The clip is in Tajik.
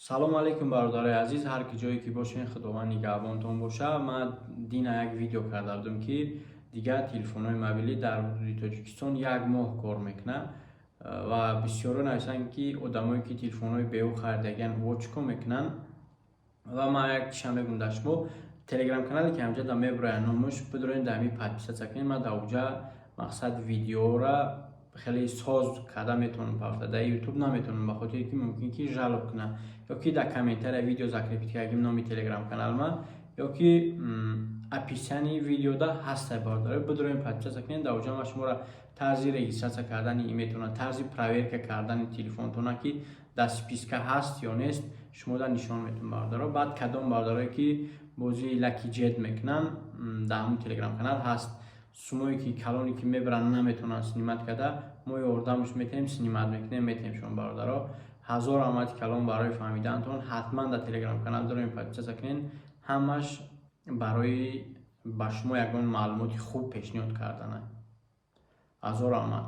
Салому алейкум, бародарои азиз, ҳар ки ҷое ки бошен, Худованд нигаҳбонтон боша. Ман дина як видео карда будам, ки дигар телефонҳои мобилӣ дар ҳудуди Тоҷикистон як моҳ кор мекунад, ва бисёро нависанд, ки одамое, ки телефонҳои беу харидагиан, во чӣ кор мекунанд? Ва ман як чизам мегӯм дар шумо: Телеграм-канале, ки ҳамҷа да мебурояд номаш, бидорем, дар ҳамин подписаться кунед. Ман дар уҷа мақсад видеора хеле соз карда метавонам пафта, дар Ютуб наметавонам, ба хотире ки мумкин ки жалоб кунам, ё ки дар комментария видео закрепить кардагим номи телеграм-канал ма, ё ки описании видеода ҳастай. Бародаро, бидорем, подписаться кунед. Дар уҷа ман шуморо тарзи регистрация кардани метавонам, тарзи проверка кардани телефонтона, ки дар списка ҳаст ё нест, шумода нишон метавонам, бародаро. Баъд кадом бародарое, ки бозии Лаки Ҷет мекунанд, дар ҳамун телеграм-канал ҳаст. Сумое ки калоне, ки мебаранд, наметавонанд снимать карда, мо ёрдамш метаҳем, снимать мекунем, метаҳем шумо, бародаро. Ҳазор раҳмати калон барои фаҳмидаантон. Ҳатман дар телеграм-канал дорем, подписаться кунед. Ҳамаш барои ба шумо ягон маълумоти хуб пешниҳод кардана. Ҳазор раҳмат.